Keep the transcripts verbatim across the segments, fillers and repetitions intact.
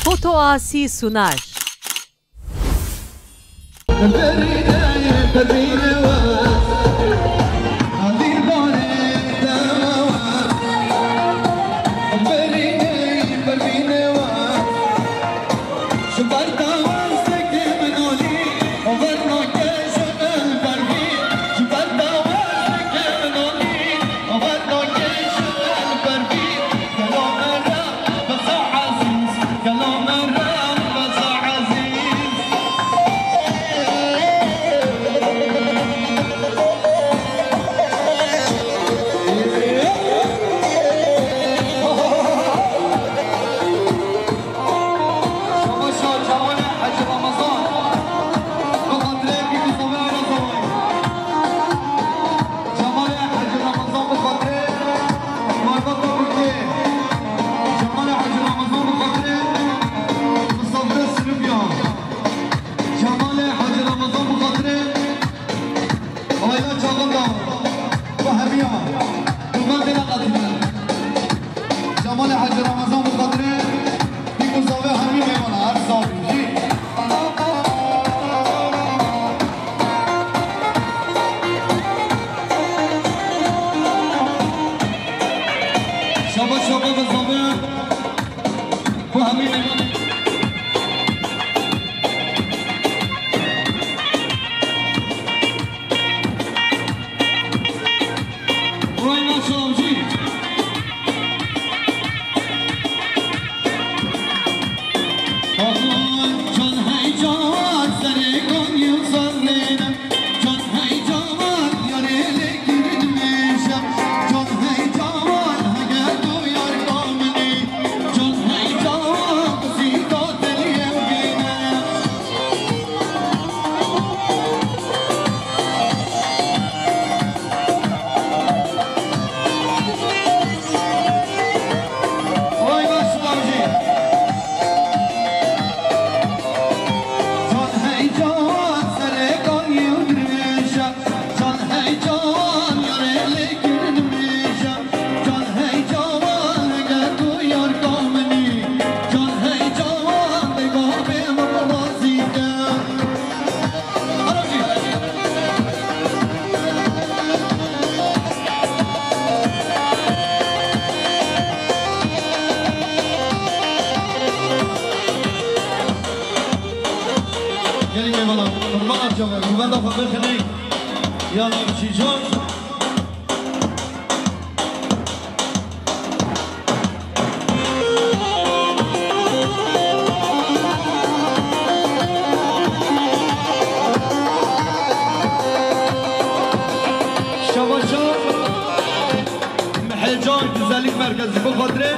Foto Asi sunar. Cemalê Hecî Remezan bi xatirê malbata Tirkiyê. Cemalê Hecî Remezan bi xatirê misafirê Silivya. Cemalê Hecî Remezan bi xatirê aîla çaxinda bi hemiya bi me têne qetîne. Cemalê Hecî Remezan bi xatirê pîk û zavê hemî mêvana her sabî jî. Şaba şaba ve zavê bu hemî mêvana. Burayê Naşavcî. Can hey can, serê kan yil zerrêne. Can hey can, yarê lê girin mêşe. Can hey can, hege tu yar kamilî. Can hey can, qisî tatilî ew bîne. Gelî mêvana, qurbana çawa, guvenda xwe bixinê. Ya navçîcan. Şebaşa Mehecan Güzellik Merkezi, bu xatirê.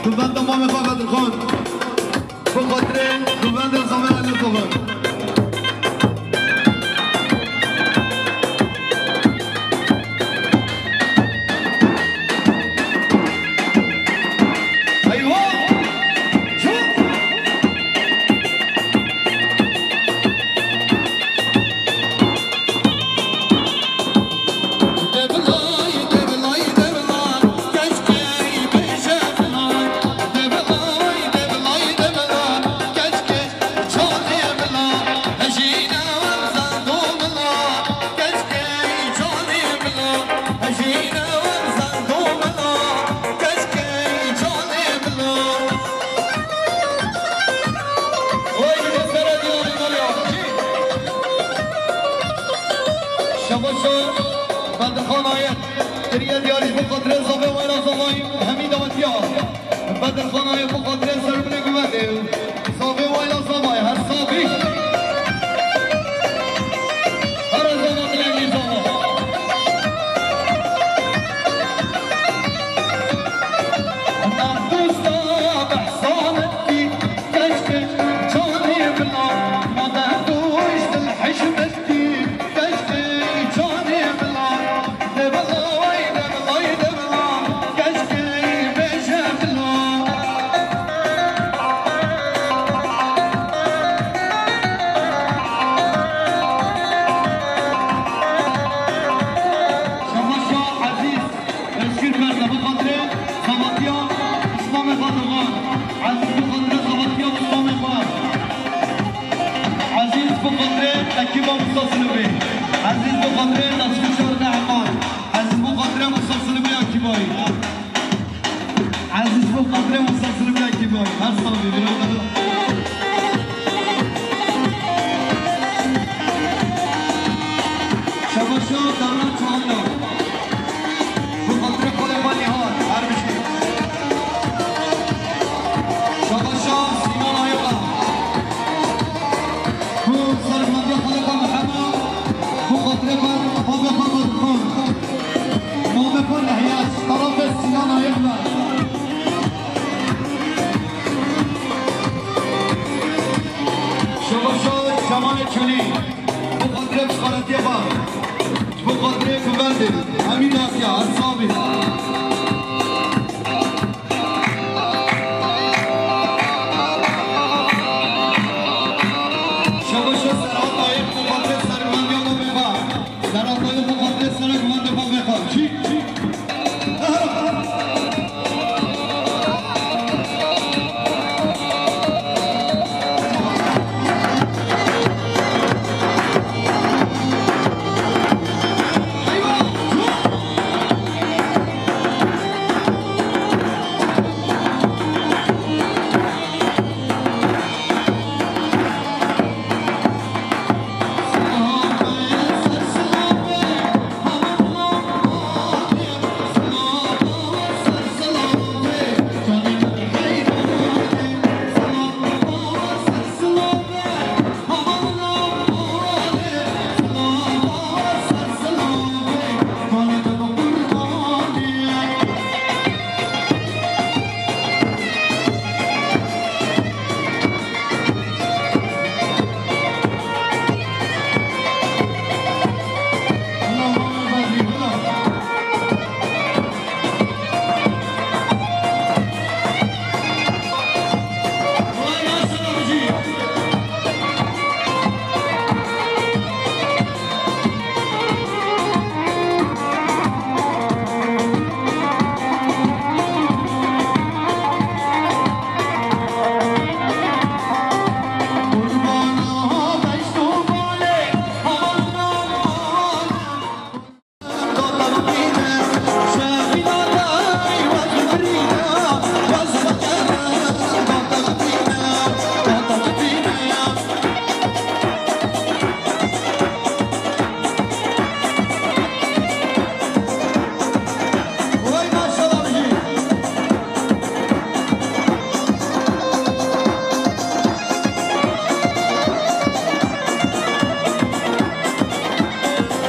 Guvenda mamê xwe Bedirxan. Bi xatirê guvendê Samê Elî Soxan. Eywa! Çû! Şebaşo Bedirxan Ayet kiriye diyarî ji bo xatirê zavê wayla zavayî hemî dawetiya. Bedirxan Ayet bo xatirê serbinê guvendê. Zavê wayla zavayî her savî. Her zava dilengî zava. Mehdusta behsanetî keşke canê bila. Ma behduş dil hişmetî. Mame Fatoğan, Aziz bi xatirê xebatiya Mame Xan. Aziz bi xatirê ekiba Musa Silûbê. Aziz bi xatirê destnîşan Nehman. Aziz bi xatirê Musa Silûbê ekibayî. Aziz bi xatirê Musa Silûbê ekibayî. Her sabî birader. Şabaşa Dewlet Çuhanna. Bi xatirê xalê xwe Nîhat, her bijî. Şabaşa Sînan Ayaka. Bi serhildandiya xalê xwe Mihemed. Bi xatirê xwe, xwe, xwe, xwe, xwe. Mamê xwe Nehya, tarafê Sînan Ayaka. Şabaşa Şemalê Çolî. Bi xatirê bi xaretiyê xwe. Bi xatirê ku bendê. Hemî nasiya, her sabî. Şabaşa Serhat Ayık, bi xatirê serhildandiya Mamê xwe. Serhat Ayık, bi xatirê serhildandiya Mamê xwe. Çî?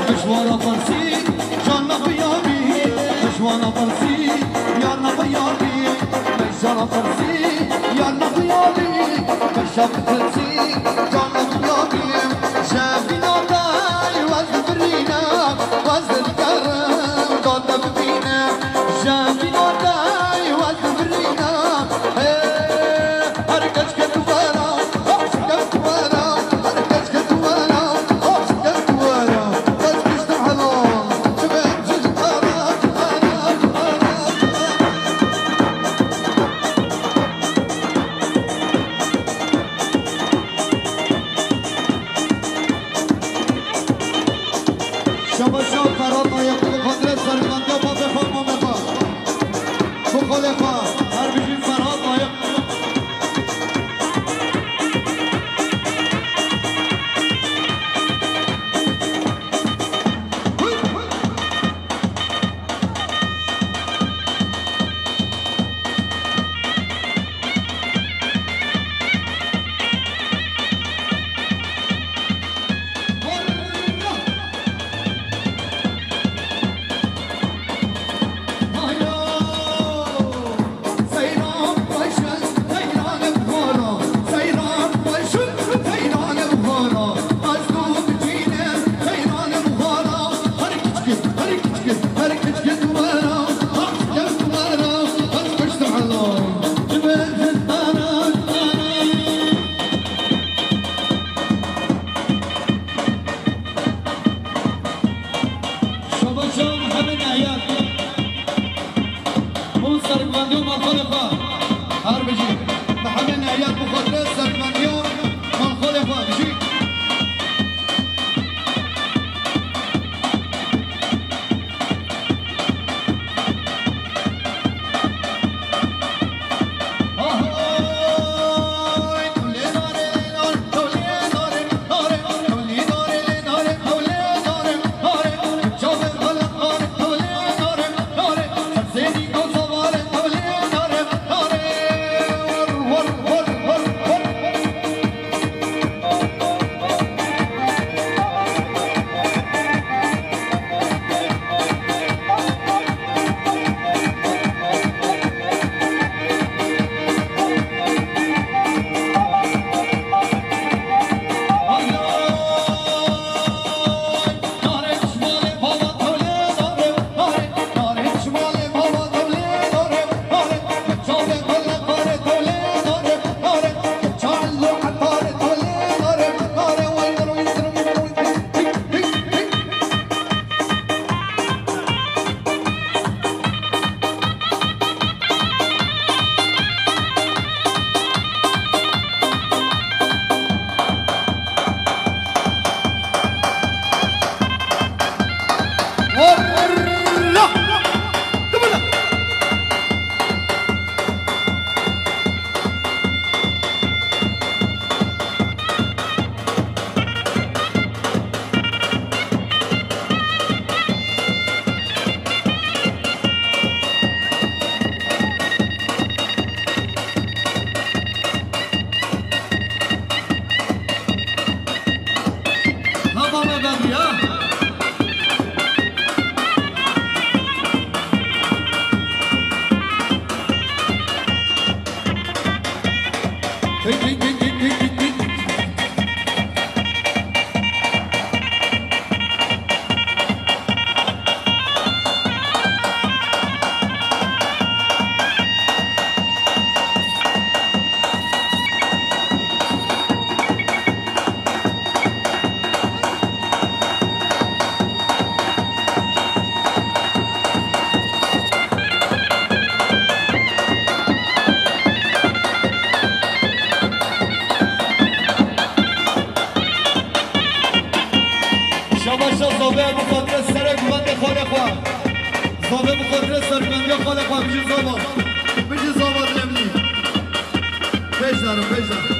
Pişwara Fersî, can nexuyabî. Pişwara Fersî, yar nexuyabî. Pişwara Fersî, yar nexuyabî. Pişwara Fersî, can nexuyabî. Şevîna te wez dibirîne, wez dikerim, dot te bibîne. Şevîna te wez dibirîne. Hey, her keç ke tu vera, her keç ke tu vera, her keç ke tu vera, her keç ke tu vera. Ez kiştim helal, tu ben cil vera, vera, vera, vera. Şabaşa Ferhat Ayaklı Kadre Serkan'da Babe Fatma Mefa. Bu kale fa, her bizim Ferhat Ayak. Şabaşa Mihemed Ehyar. Hûn serguvendiyo malxalê xwe. Her bijî. Mihemed Neyat bi xatirê serkeftiya malxolê xwe bijî. Şabaşa Zobe bi xatirê serê guvendê xalê xwe. Zobe bi xatirê serkendiya xalê xwe. Bijî Zoba. Bijî Zoba dilê min î. Pêş darim, pêş darim.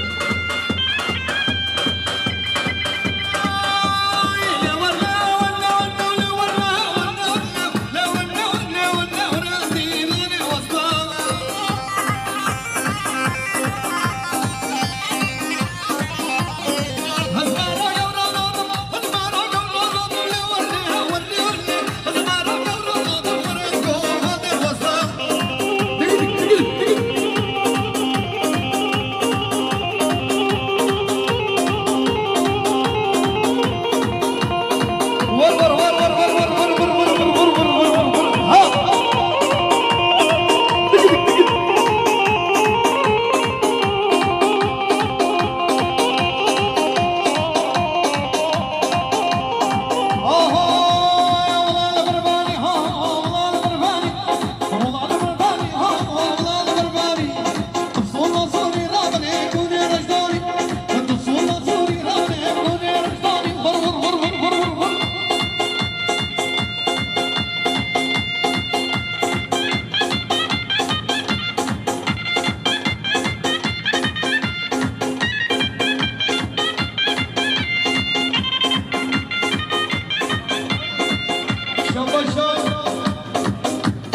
Şabaşa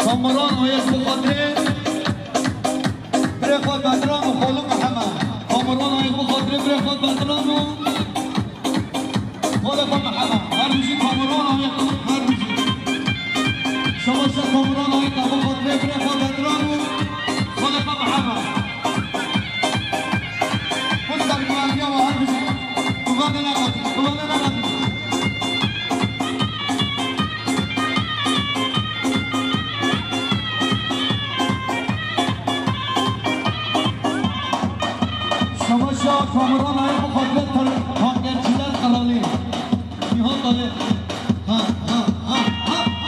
Kamuran Ayaz bi xatirê birê xwe Bedran û xalû Mihemed. Kamuran Ayaz bi xatirê birê xwe Bedran û xalê xwe Mihemed. Her bijî Kamuran Ayaz, her bijî. Şabaşa Kamuran Ayaz bi xatirê birê xwe Bedran û xalê xwe Mihemed. Xwesta bi kemaliya we her bijî. Kuvvete neqetî, kuvvete neqetî. Şabaşa Kamuran Ayaz bi xatirê ter-, Tangerçiler Kralı. Nihat abi. Ha, ha, ha, ha, ha.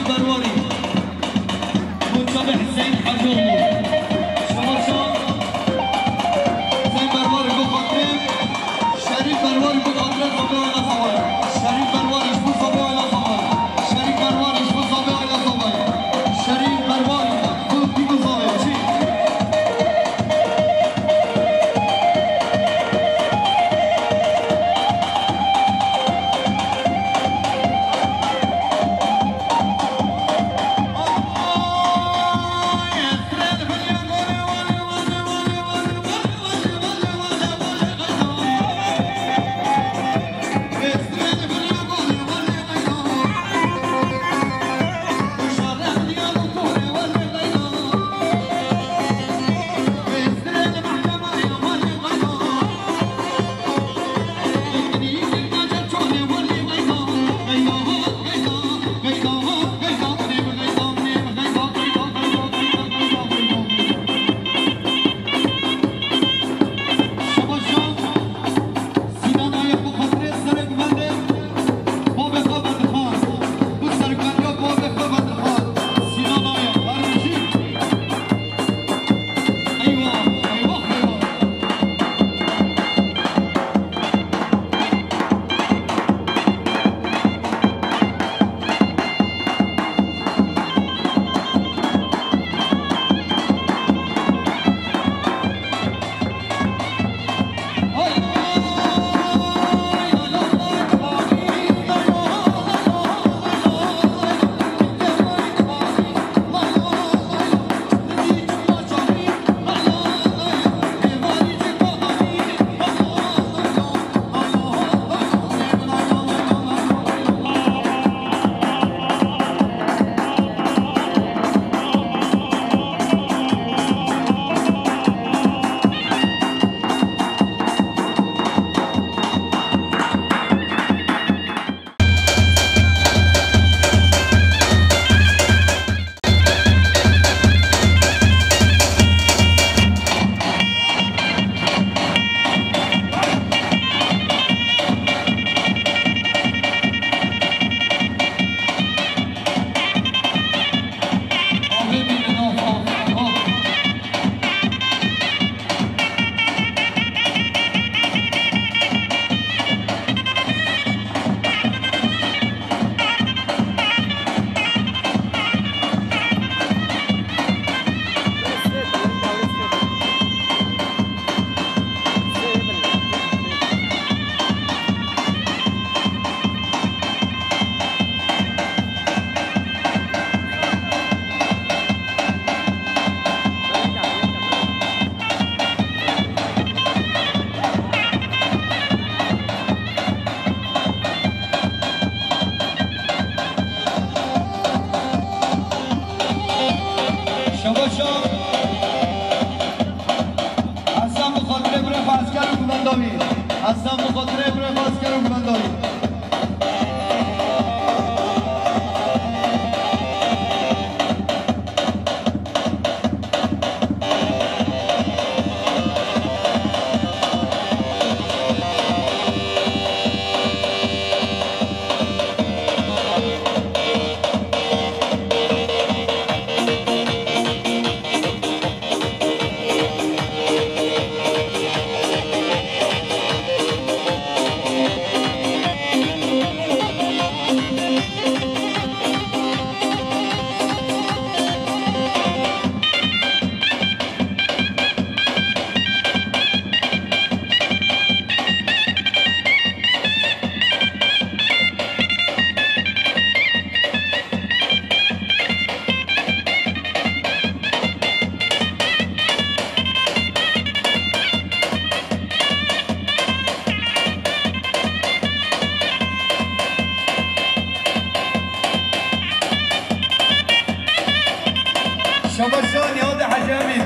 Berwarî. Bo çavê Hüseyin Hecîoğlu. Şebaşa Hüseyin Berwarî bo xatirê. Şerîf Berwarî bo xatirê Zabê Ayla Zavay. Şerîf Berwarî ji bo Zabê Ayla Zavay. Şerîf Berwarî ji bo Zabê Ayla Zavay. Şerîf Berwarî bo Zabê Çî. Şebaşa. Hesen bi xatirê birêx esker û guvendawî. Hesen bi xatirê birêx esker û guvendawî. Şebaşa Niyadê Hecî Emîn.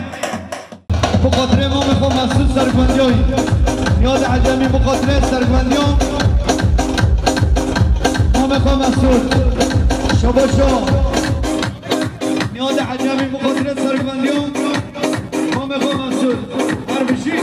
Bi xatirê mamê xwe Mesûd sergwendiya wî. Niyadê Hecî Emîn bi xatirê sergwendiya. Mamê xwe Mesûd. Şebaşa. Niyadê Hecî Emîn bi xatirê sergwendiya. Mamê xwe Mesûd. Her bijî.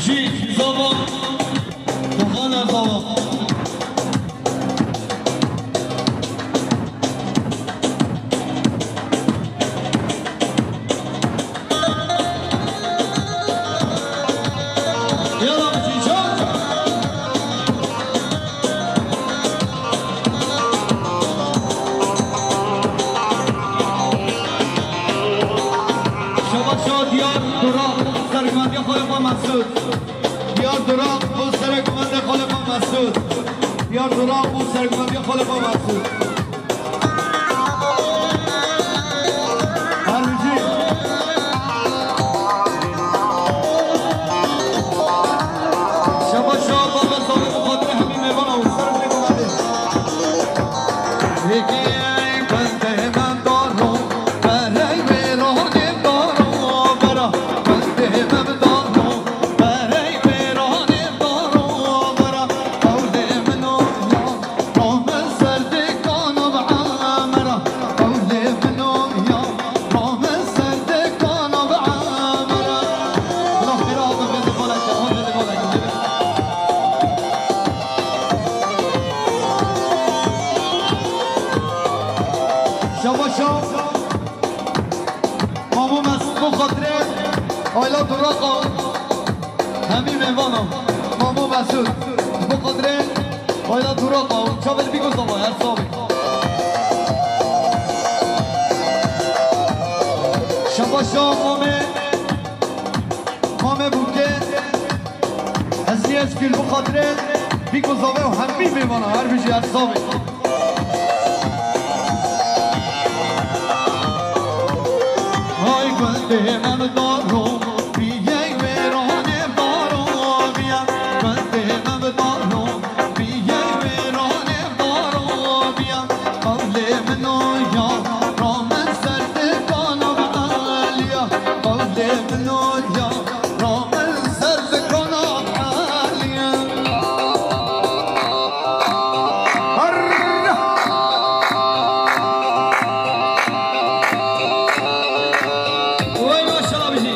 Jî zava, Doxana zava. Yala biçî çaw. Şaba şa diyar dura serguvendiya xwe xwe Mesûd. Diyar dura bo serguvendiya xwe xwe Mesûd. Diyar dura bo serguvendiya xwe xwe Mesûd. Her bijî. Şaba şaba baba sağlık, xatirê hemî mêvana û ser bê bana bê. Yekê bendê me dano, berey mêranê dano, bera bendê me dano, berey mêranê dano, bera hewlê min o ya, ro min ser dê Şabaşa Mamo Mesut, bo xatirê aîla Turaqa, hemî mêvanan. Mamo Mesut, bo xatirê aîla Turaqa, çavê bîko zava, her sabî. Şabaşa Mamê, Mamê Bûke, Hezî Eşkîl, bo xatirê bîko zava û hemî mêvanan, her bijî, her sabî. Hay gundê me bi daro, biyey wêranê daro biya. Gundê me bi daro, biyey wêranê daro biya. Qewlê min o ya, ra min ser dikana bi Eliya. Qewlê min o ya, ra min ser dikana bi Eliya. Wey maşallah bijî.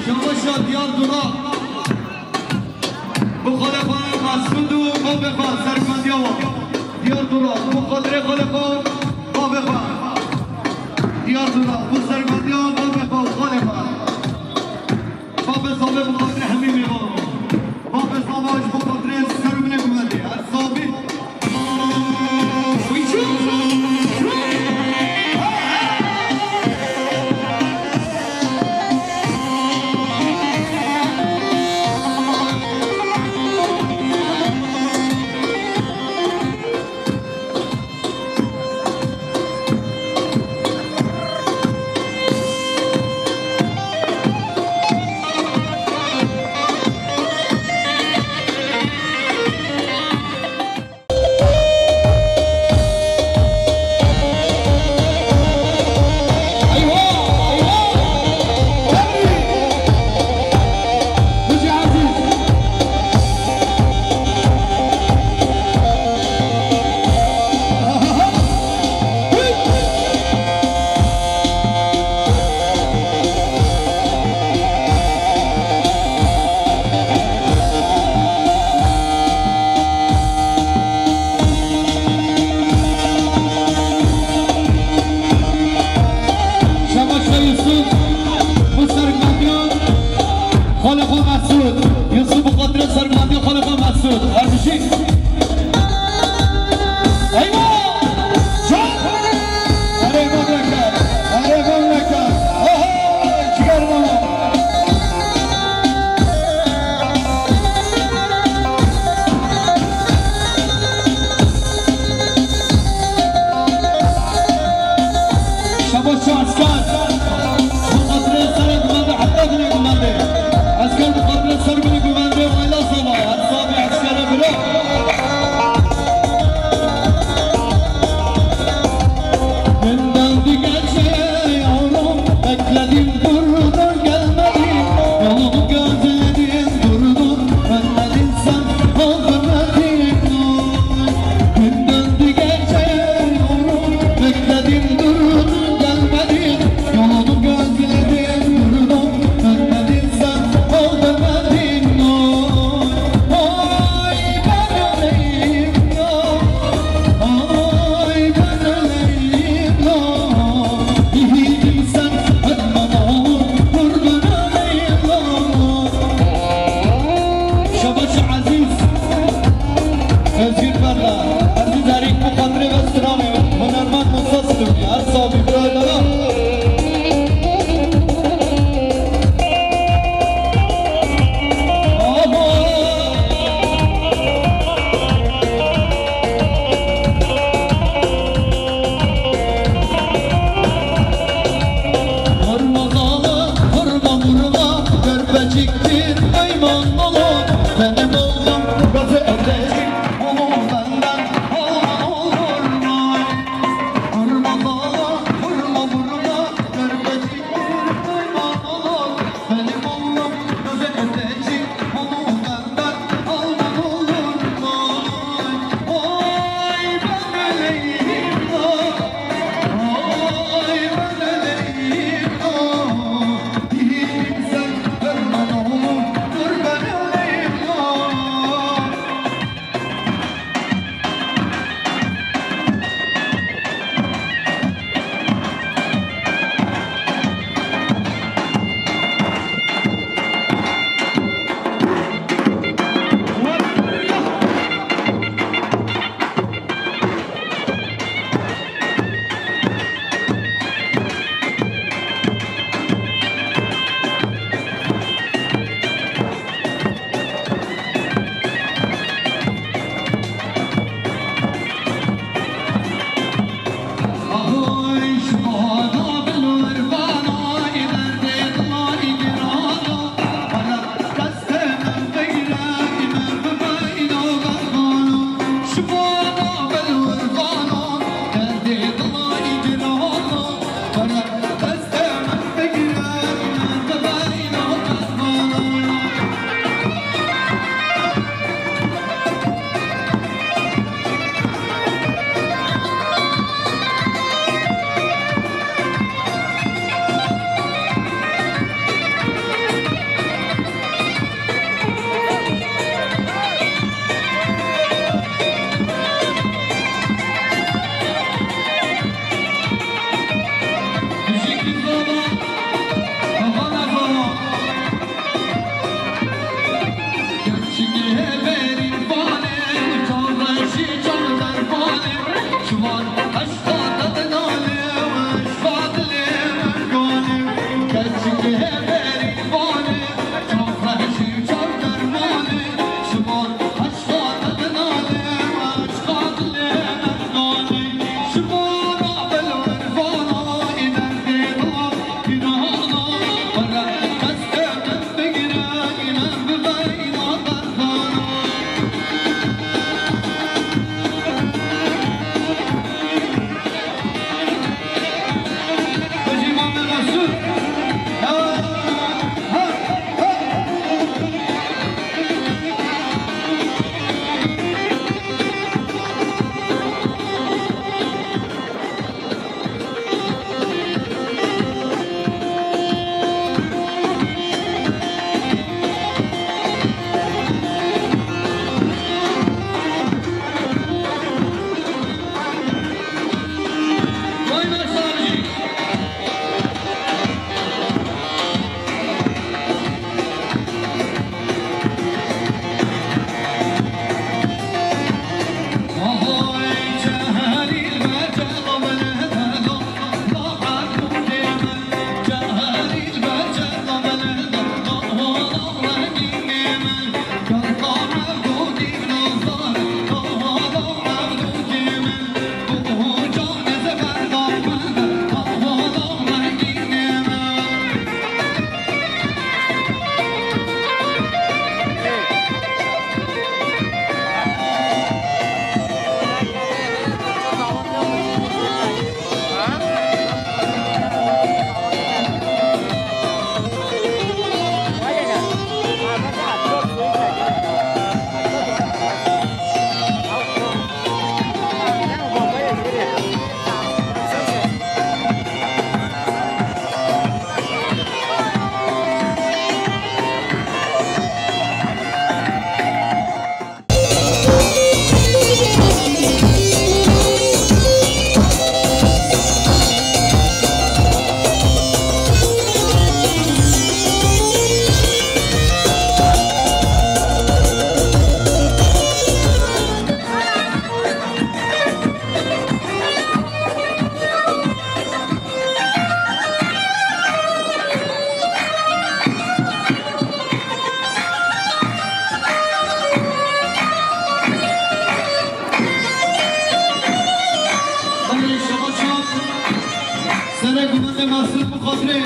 Şabaşa Diyar Dura. Bi xalê xwe Mesûd û bavê xwe serbendiya wan. Diyar Dura, bi xatirê xalê xwe, bavê xwe. Diyar Dura, bi serbendiya bavê xwe û xalê xwe. Bavê Zavê bi xatirê hemî mêvan. Bavê Zava ji bo xatirê ser û binê guhê dê. Ez Zavî. Serê gundê Mesûd bi xatirê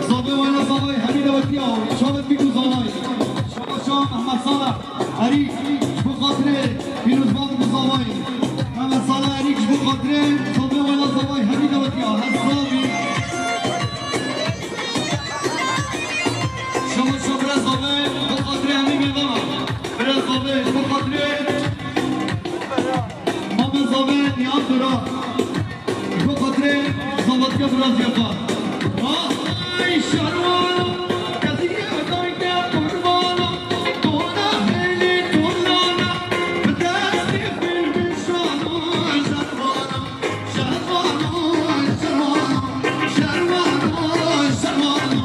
zavê wana zavayê hemî de wetiya û çavet bî ku zava Sala Erîk, ji bo xatirê pîrozbahî bi zavayê. Mehmet Sala Erîk, ji bo xatirê zavê wela zavayê hemî dawetiya. Hezavî. Şama şama birez zavê, ji bo xatirê hemî mêvana. Birez zavê, ji bo xatirê Mame zavê Nihat Dura. Ji bo xatirê zavetiya Birazî Eva. Ay şerwano, kezî evdayke qurbano, dona hêlî dulana, bi destê xwe bişano, şerwano, şerwano, şerwano, şerwano, şerwano.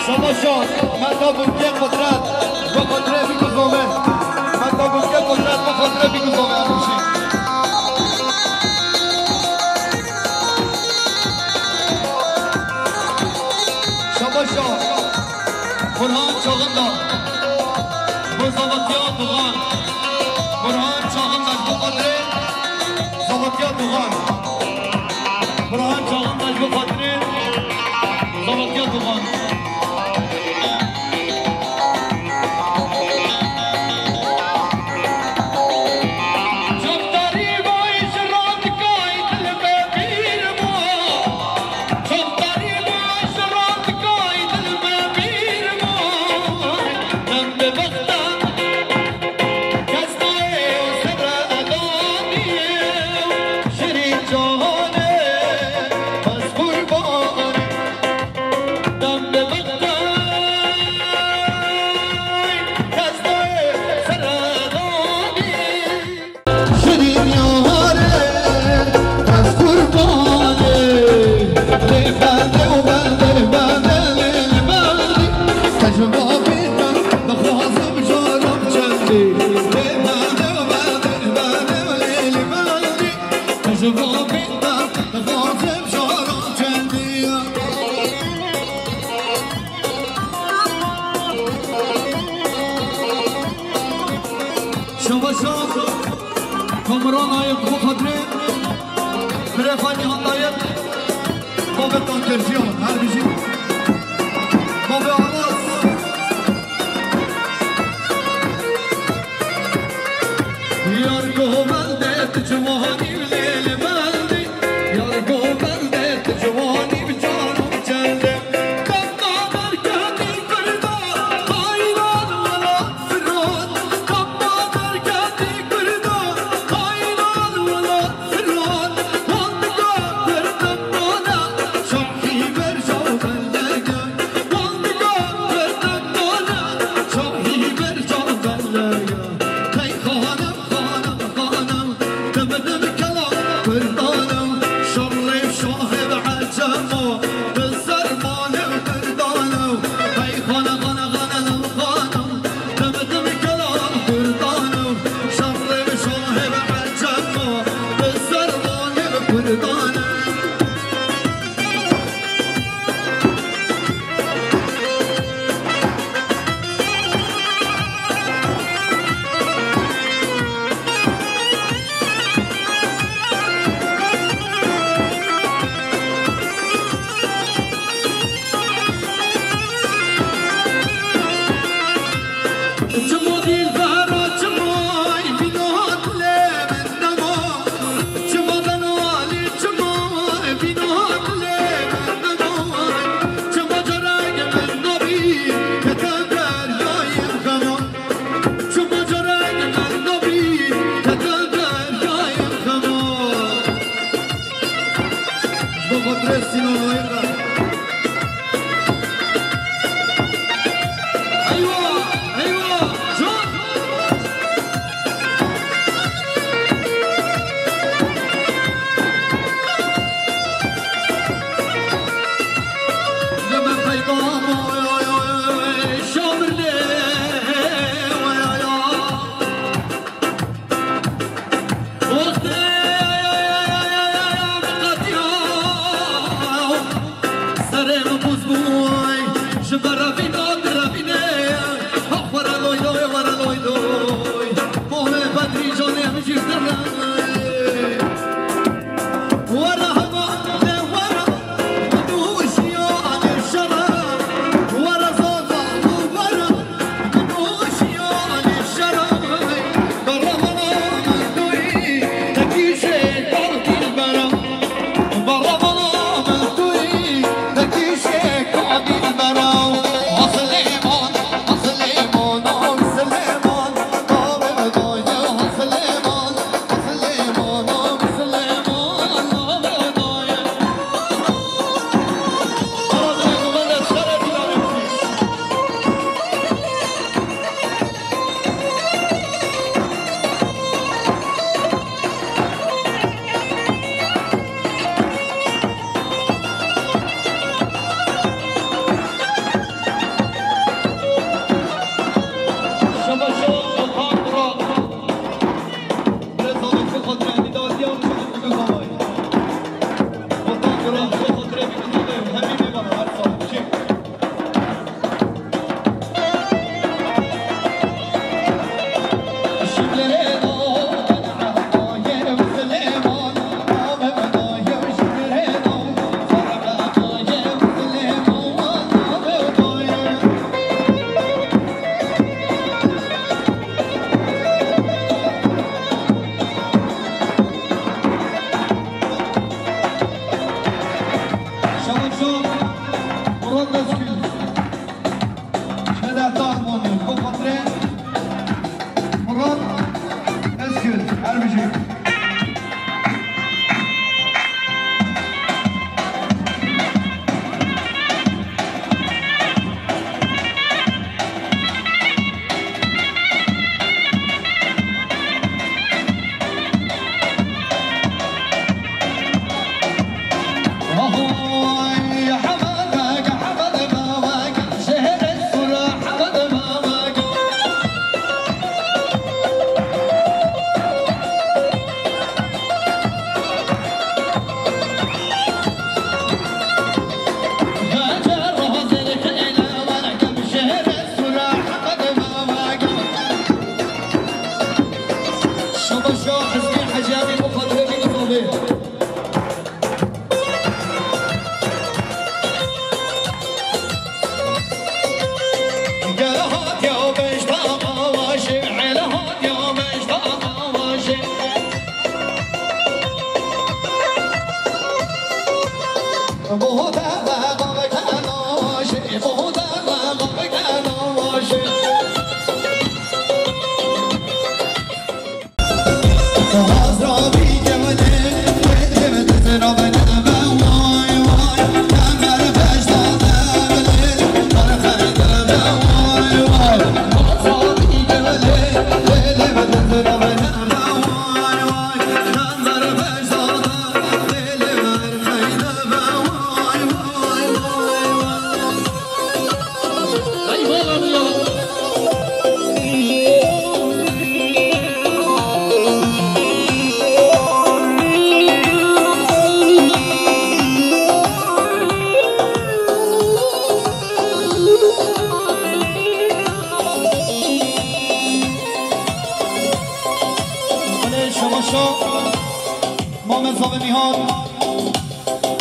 Şama şan, me da gulkê qudret, bi qudret biguzome. Me da gulkê qudret, bi qudret biguzome, Ermişî. Şama şan. Burhan Çağında. Bu zavatiya Doğan. Burhan Çağında bu kadri. Zavatiya Doğan. Burhan Çağında bu kadri. Zavatiya Doğan. Şaba şab, Kamuran ayet bu kadri, Birefani handayet, Babet Tankerciyan, her bizi, Babe Aras. Yar govende tu ciwanî lêli bendi, yar govende tu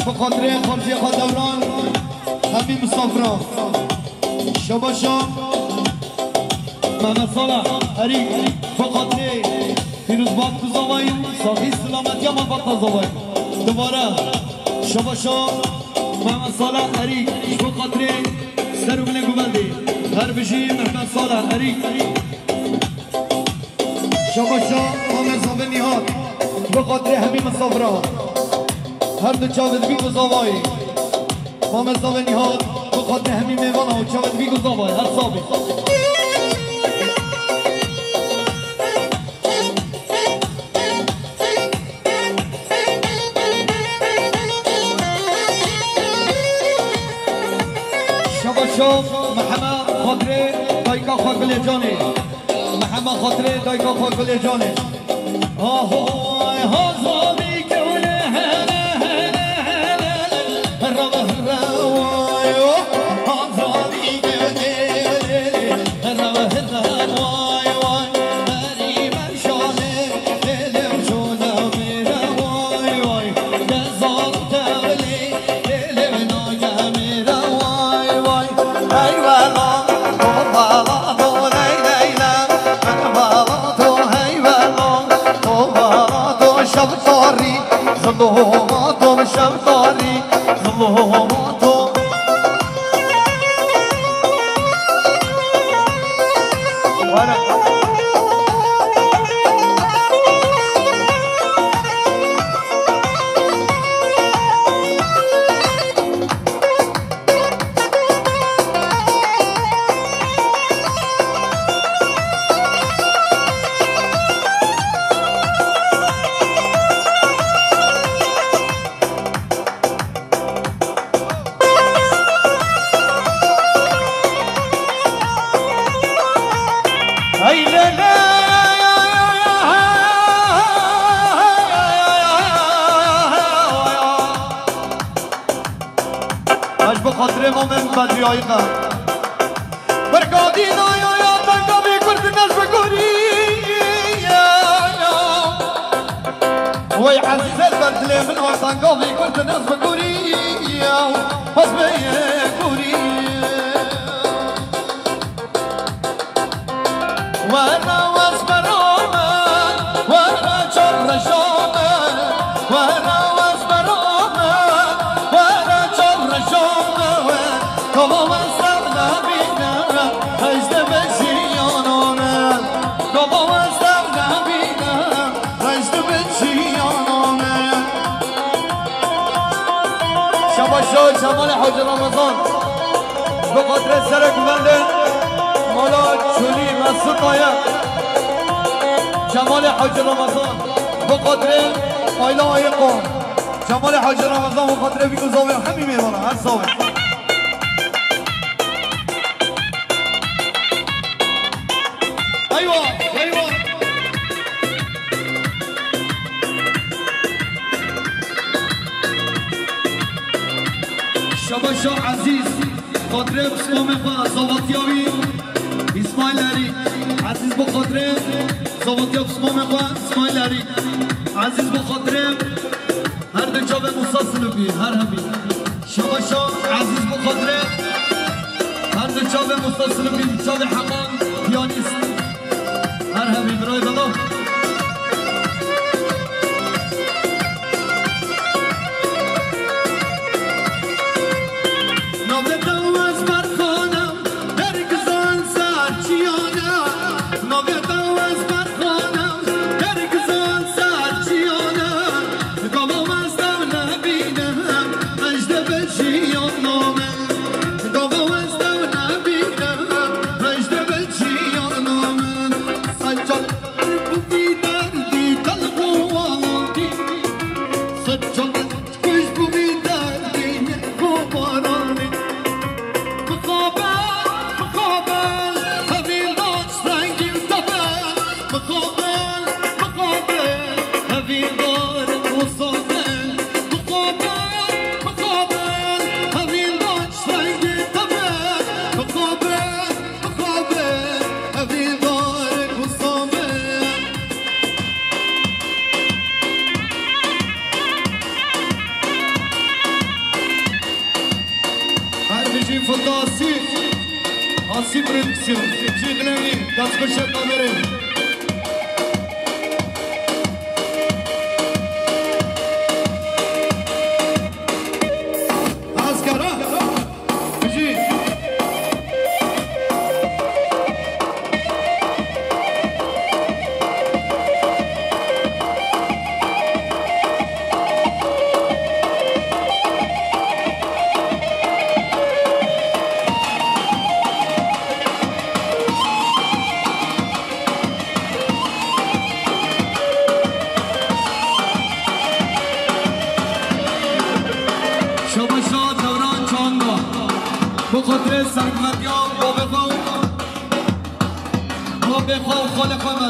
Bi xatirê xaltiyê xwe Dewran, hemî misafiran. Şabaşa Mehmet Salih Erîk, bi xatirê pîrozbahî ku zavayî, saxî silametiya malbata zavayî. Dubare şabaşa Mehmet Salih Erîk, bi xatirê ser û milê Guvendê. Her bijî Mehmet Salih Erîk. Şabaşa Mamed Zavê Nîhat, bi xatirê hemî misafira. Her du çavê dibî ku zavayê. Mamed Zavê Nîhat, bi xatirê hemî mêvana û çavê dibî ku zavayê. Her sax bî. Şabaşa Mihemed xatirê dayika xwe Gulê Canê. Mihemed xatirê dayika xwe Gulê Canê. Ahoy, hazabî kewne hele, hele, hele, hele, rava, rava, yo. Hazabî kewne hele, hele, rava, rava, vay, vay. Berî berşalê, lê, lê, şola mêre, vay, vay. Gezal tevlî, lê, lê, nage mêre, vay, vay. Hey wela, to bala, to ley, ley, ley. Hey wela, to, hey wela, to bala, to şev tarî. Ziloma, to şev tarî. Ziloma, to. Hey, le, le. Eş bi xatirê Mamê Bedrî Ayîqa. Berkadîna ya, ya, tengavî kurd nez bi gorî ya, ya. Wey ezîz el ber dilê min, a tengavî kurd nez bi gorî ya. Bes bê gorî. Were wes bera min, were çar reja min, were wes bera min, were çar reja min, we, gava wes dew nebîne, hej dibe jiyana min, gava wes dew nebîne, hej dibe jiyana min. Şabaş Cemalê Hacı Ramazan. Bi xatirê serek mendê mala Çolî Mesûta ye. Cemalê Hacı Ramazan. Bi xatirê Ayla Ayiko. Cemalê Hacı Ramazan bi xatirê vî ku zavê hemî mêvana. Her sax bî. Eywa, eywa. Şabaşa Ezîz, xatirê pismamê xwe, zavatiya wî, Îsmaîl Erî. Ezîz bi xatirê, zavatiya pismamê xwe, Îsmaîl Erî. Ezîz bi xatirê, her du çavê Musa Silûkî, her hemî. Şabaşa Ezîz bi xatirê, her du çavê Musa Silûkî, çavê Heman, piyanîst. Her hemî birayê bela. Navê te wez berxana, dergizan ser çiyana. Navê te wez berxana, dergizan ser çiyana. Gava wez dew nebîne, hej dibe jiyana min. Gava wez dew nebîne, hej dibe jiyana min. Sen çar Fındasi Asi Production. Cî Glenî, destxweş e kamerê. Askara. Bijî. Şabaşa Dewran Çanda. Bu xatirê serhilmetiya babê xwe, babê xwe û xalê xwe me.